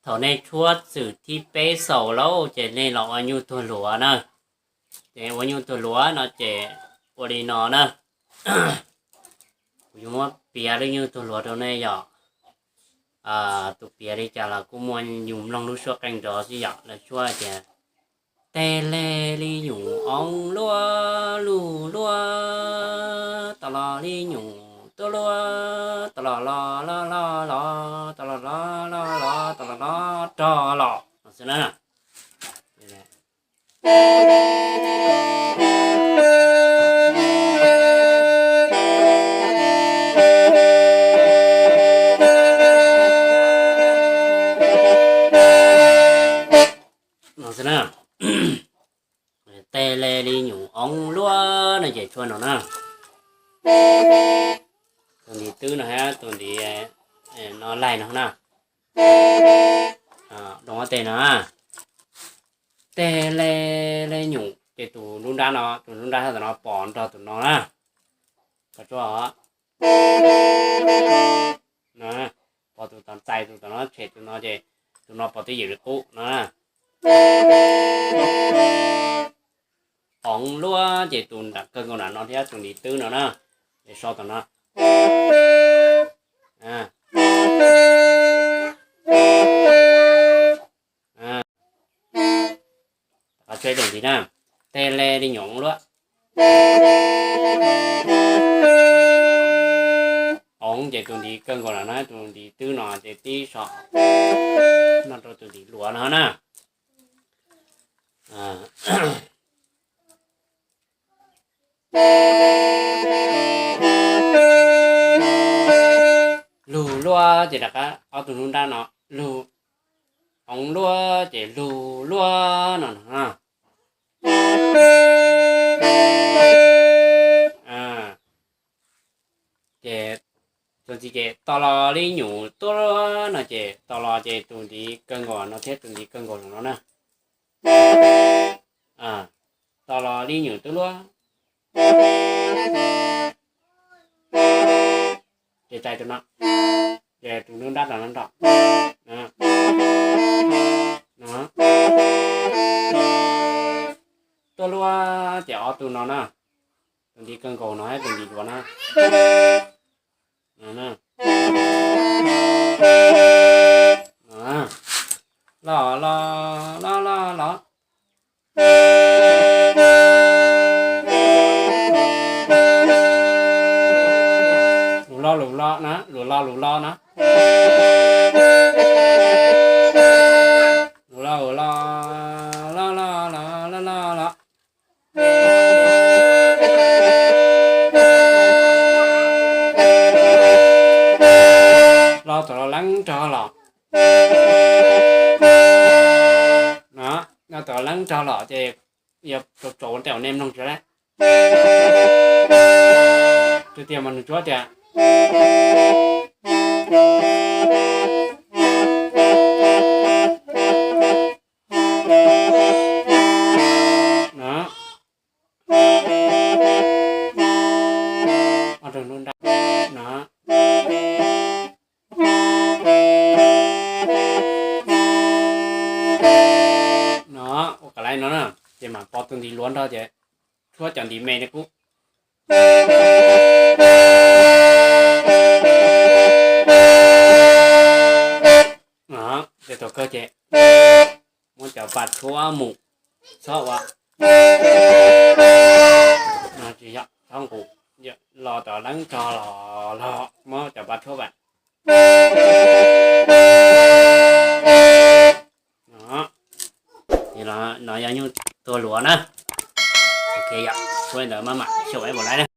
Thaum nej tshuab txwm thib peb xaus lauj, ces nej los ua nyuj tuag luav na. Ces ua nyuj tuag luav no ces ua li no na. Kuv yuav muab piav lub nyuj tuag luav rau nej yom. Tus piav li cas los kuj muaj, yus mloog lub suab qeej nrov xwb yom. Lawv suab tias, teg le li nyuam oob luaj lug luaj, tas los li nyuam tuaj luaj, tas los los los los los, tas los los los los, tas los los rog los no xwb na. No xwb na. Teg le li nyuam oob luaj no ces tshuab no na. Tus ntiv twb no hab tus ntiv no laig no na. Doo ob teg no. Teg le le nyuam ces tus nruab nrab no, tus nruab nrab sab tom no pom nrog tus no na. Koj tshuab os. Pom tus tom txais, tus tom no tshem tus no ces tus no pom twb ywm li qub no. Oov luaj ces tus nram kawg nkaus nram no thiab tus ntiv twb no na, ces so tom no. Qhov tshuab ib tus ntiv na, teg le li nyuam oov luaj. Oov ces tus ntiv kawg nkaus nram no, tus ntiv twb no ces tib so noj rau tus ntiv luav no na. Lug luaj ces rov qab ob tug nruab nrab no, lug, oov luaj ces lug luaj no no. Ces txuas ntxiv ces tos los li nyuam tuaj no ces tos los ces tus ntiv kawg nkaus no thiab tus ntiv kawg nkaus no na. Tos los li nyuam tuaj luaj. Ces txais tus no, ces tus nruab nrab no nrog. Tuaj luaj ces ob tug no na, tus ntiv kawg nkaus no thiab tus ntiv luav na. Los los los los los. Lus los lus los na, lus los lus los na. Lus los lus los, los los los los los los. Los tom los leeb rog los. No, los tom los leeb rog los ces yog tsaus tsaus ua ntej uas nej mloog tsis lawm. Tiag tiag mas nws tsuab tias no. Ob tug nruab nrab no. No, ua kom laiv no na, ces mam pov tus ntiv luav nrog ces tshuab cov ntiv me li qub. Ces thaum kawg ces muab cov pas tshuab mus, txhob ua, txhob nqus, los tom leeb rog los, los muab cov pas tshuab vas. No yog nyuj tuag luav na. Ok, yog tshuab li ntawd maj mam xyaum ib puas laiv na.